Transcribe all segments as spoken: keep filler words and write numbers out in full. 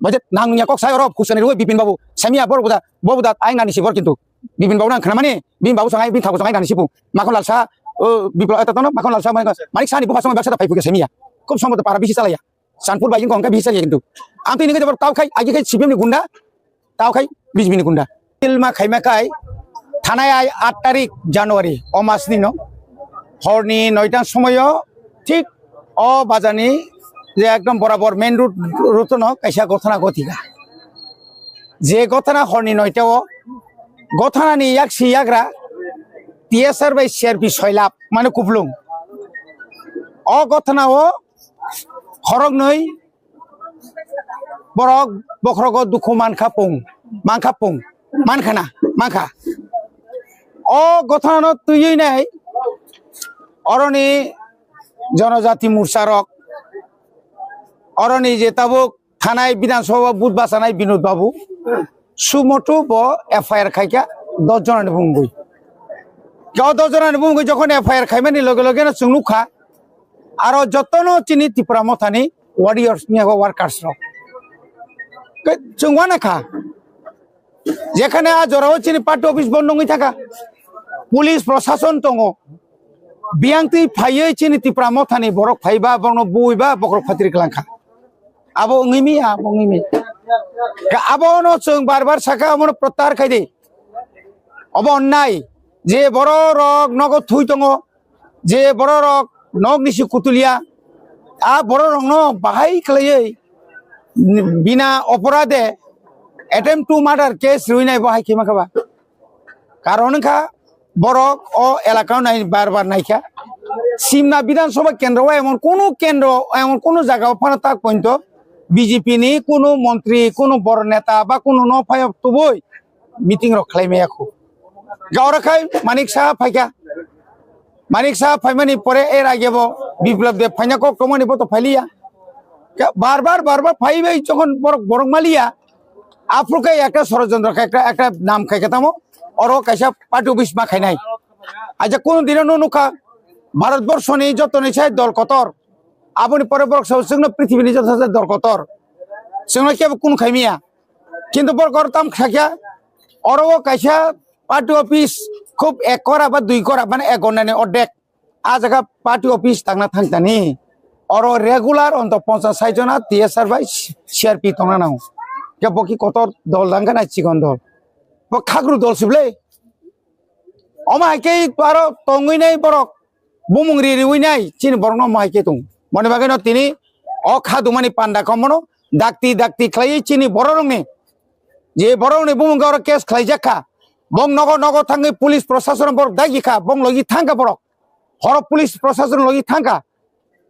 Baje nang nungya kok sai oro khusani rwi Bipin Babu. Samiya bor buda, bo buda ai nani sibor kintu. Bipin Babu nang khnamani, Bipin Babu sangai, Bipin Thakur sangai nani sipu. Makhon Lalsa, o, Biplab eta tono, Makhon Lalsa, Manik, Manik Sani buha song baksa ta phai phuke samiya. Khub somboto para bisi chalaya. Sanpur bai kong ka bisi chalaya kintu. Amtwi nige jabor tau khai, agi khai C P M ni gunda, tau khai B J P ni gunda. Tilma khaima khai, thanai ai aat tarik January, o mas ni no. Horni noita somoyo, thik o bazani je ekdom borabor main road, road no kaisa gothana gotika. Je gothana horni noita o, gothana ni yaksi yagra, T S R bai C R P soilap, mane kuplung. O gothana o, khoroknwi borok bokhrogo dukhu mankha pung, mankha pung, mankhana, mankha. O gothana no twiwi nai, oroni Jonojati Morcha rok, oroni je tabuk thanai Bidhan Sabha vote bachanai Binod Babu, sumoto bo F I R khaikha dos jonani bumungwi. O dos jonani bumungwi jokhon F I R khaimani loge loge no chwng nukha, aro jotono chini Tipra Mothani warriors ni workers rok. Ke chwng wana kha. Jekhane a jorao chini party office bondo wngwi thaka. Police prosason tongo. Biyang twi phaiwi chini Tipra Mothani borok phaiba, borokno buiba, bokhorok phatri kwlangkha. Abo wngwi miya, abo wngwi miya. Ka-, abono chwng bar bar saka, abono protyahar khai di. Obo onnai, je bororok nogo thui tongo, je bororok nokni si kutulia, a bororokno bahai khlaiwi bina oporade attempt to murder case rwinai bo hai khima kha ba. Karon wngkha borok o elakao nai bar bar naikha. Simna Bidhan Sabha kendro o emon kunu kendro, emon kunu jaga o phano tak pointo B J P ni kunu montri, kunu bor neta ba kunu no phai tubui meeting rok khlai maya khu. Gaura khai Manik Saha phaikha. Manik Saha phaimani pore er age bo Biplab Deb phaina kok tongmani bo to phailiya. Ka-, bar bar, bar bar phai bai jokhon borok, borok maliya. Aphuru khe ekta sorojontro khe ekta, ekta nam khai khe tamo. Oro kaisa party office ma khainai. Aja kunu dino no nukha Bharat borso ni joto ni sai dol kotor. Aboni pore borok sao chwngno prithibini joto sai dol kotor. Chwngno kebo kunu khaimiya. Kintu borok oro tam khakya, oro o kaisa party office khub ek kora ba dui kora, mane ek gonnani ordek. A jaga party office tangna thangtani. Oro regular onto ponchas sait jona T S R bai C R P tongna nango. Khe bo ki kotor dol dangkha na chikon dol. Bo khagru dol sible. Omo hai khe aro tongwi nai borok. Bumung ri riwi nai chini borokno omo hai khe tong. Moni bagwi no tini o kha dumani panda komono dakti dakti khlaiwi chini bororokni je bororokni bumung oro case khlaijak kha. Bong nogo nogo thangwi police prosason borok dagi kha, bong logi thang kha borok. Horo police prosason logi thang kha.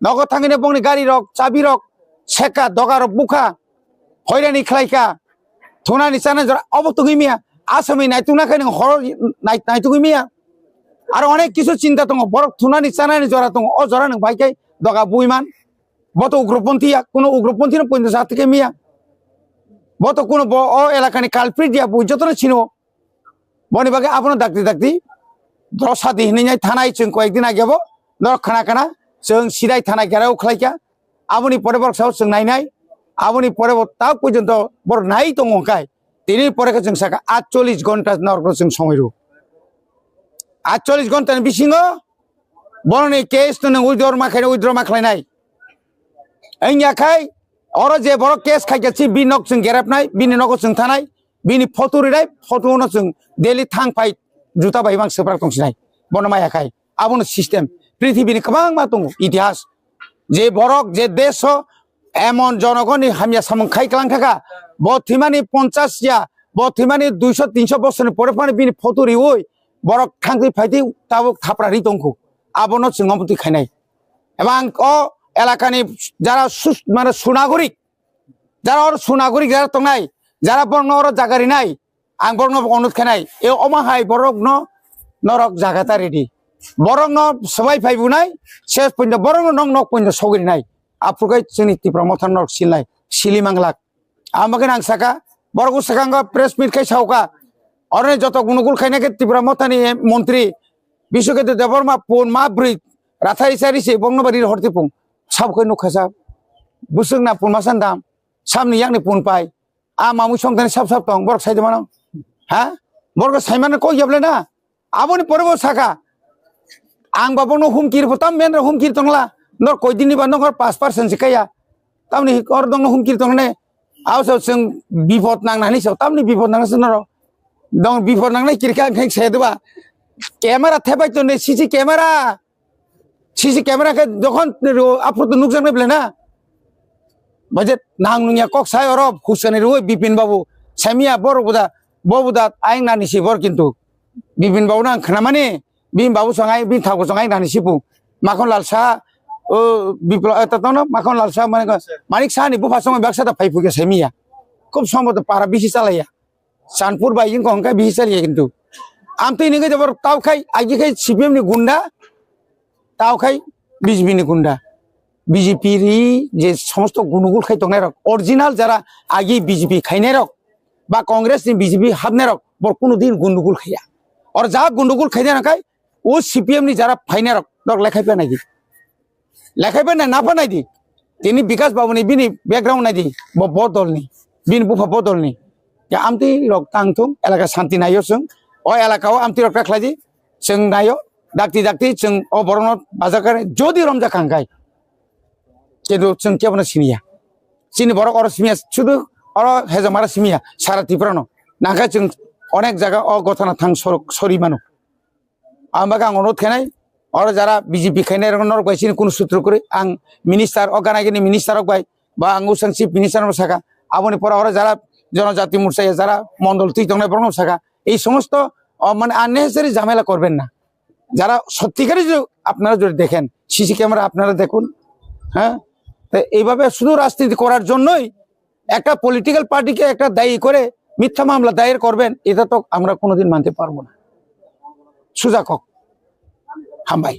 Nogo thangwi bongni gari rok, chabi rok, seka, doga rok bukha. Hoirani khlai kha. Thunani chana jora obo tugwi miya. Asami naitukna khe nwng horo nai-, naitugwi miya. Aro onek kisu chinta tongo. Borok thunani chanani jora tongo. O jora nwng bai khe doga bui man. Bo to ugroponthi ya. Kuno ugroponthi no poito sa thike miya. Bo to kuno bo o elakani culprit ya. Bui jotono sino. Boni bagwi abono dakti dakti. Dosa di hinwi nai thanai chwng koyek din age bo. Norok khana khana. Chwng sidai thana gerao khlai kha. Aboni pore borok sao chwng nainai, aboni pore bo tak porjonto borok nai tongo hwnkhe, tini pore khe chwng sakha aatcholish ghonta norokno chwng somoi rw. Aatcholish ghonta ni bisingo borokni case no nwng withdraw ma khainai, withdraw ma khlainai. Wngya khai oro je borok case khaikha si bini nok chwng gerepnai, bini nogo chwng thanai, bini photo rinai, photo no chwng daily thang phai juta bai mang swprak tongsinai. Bono maya khai. Abono system. Prithibini kwbangma tongo itihas. Je borok je desh o emon jonogoni hamya samung khai klang thaka, bo thwimani ponchas ya, bo thwimani duiso tinso bosorni pore phano bini photo riwi borok thangtwi phaitwi tabuk thapra ri tongkhu. Abono chwng omo twi khainai. Ebang o elakani jara sus-, mane sunagorik, jara or sunagorik jara tongnai, jara borokno oro jaga rinai, ang borokno bo onut khenai, e omo hai borokno norok jaga ta ridi. Borokno swbai phai bunai, ses puinda borokno nok nok puinda sogrinai. Aphuru khe chini Tipra Motha norok silnai, sili manglak. Ang bagwi ang saka, borok swkango press meet khai sauka. Oroni joto gunugul khaina khe Tipra Mothani montri Biswaketri Debbarma pun ma bwrwi rathai sari se bongno bari horti pung. Sabo khe nukha sa. Buswk na pun ma sandam. Samni yakni pun pai. A mamui songtani sap sap tong, borok sai de mano. Ha? Borok sai mano kok yablai na. Aboni pore bo saka. Ang ba bono humkir bo tam men ra humkir tongla. Nor koi dini ba nokor pass percent se kaya. Tamni or dong humkir tongne. Aw so seng bipot nang nani so. Tamni bipot nang se noro. Dong bipot nang nai kirka khek se de ba. Camera thebai to ne C C camera. C C camera khe jokhon ro-, aphuru to nukjaknai belai na. Baje nang nungya kok sai oro huskani rwi Bipin babu. Saimiya borok buda, bo buda ayang nani si bor kintu. Bipin babu nang khnamani, Bipin babu sangai, Bipin thago sangai nani sipu. Makhon Lal Saha, o, Biplo-, eh, tatono Makhon Lal Saha mane ko, Manik Saha ni bupha songwi baksa da phai phukya saimiya. Khub somboto para bisi chalaiya. Sanpur bai wngkha hwnkhe bisi chaliya kintu. Amtwi nungwi jabor tau khai, agi khai C P M ni gunda, tau khai B J P ni gunda. B J P ri je somosto gundugul khai tongnai rok, original jara agi B J P khainai rok, ba Congress ni B J P hapnai rok, bor kunu din gundugul khaiya. Or ja gundugul khainai rok khai, o C P M ni jara phainai rok, rok lekhai pha nai di. Lekhai pha nai, na pha nai di. Tini Bikas Babu ni bini background nai di. Bo, bo dol ni. Bini bupha bo dol ni. Ya amtwi rok tang thung, elaka shanti nai yo chwng. O elaka o amtwi rok ta khlai di. Chwng nai yo. Dakti dakti chwng o borok no bajakar jodi romjak kha hwnkhe. Kintu chwng kebo no siniya. Chini borok oro simiya, sudu oro hejamara simiya, sara Tripura no. Nangkhe chwng onek jaga o gotana thang sor-, sori mano. Ang bagwi ang onurodh khainai, oro jara B J P khainai rok norok bai chini kunu sutro kwrwi, ang minister o gana gini minister rok bai, ba ang usang chief minister no saka, aboni pora oro jara jonojati morcha ya jara mondol twi tongnai borok no saka, ei somosto, o, mane unnecessary jhamela korben na. যারা সত্যিকারই যদি আপনারা যদি দেখেন, CC camera আপনারা দেখুন, হ্যাঁ, তো এইভাবে শুধু রাজনীতি করার জন্যই একটা পলিটিক্যাল পার্টিকে একটা দায়ী করে মিথ্যা মামলা দায়ের করবেন, এটা তো আমরা কোনোদিন মানতে পারবো না। সুজা কক। হাম্বাই।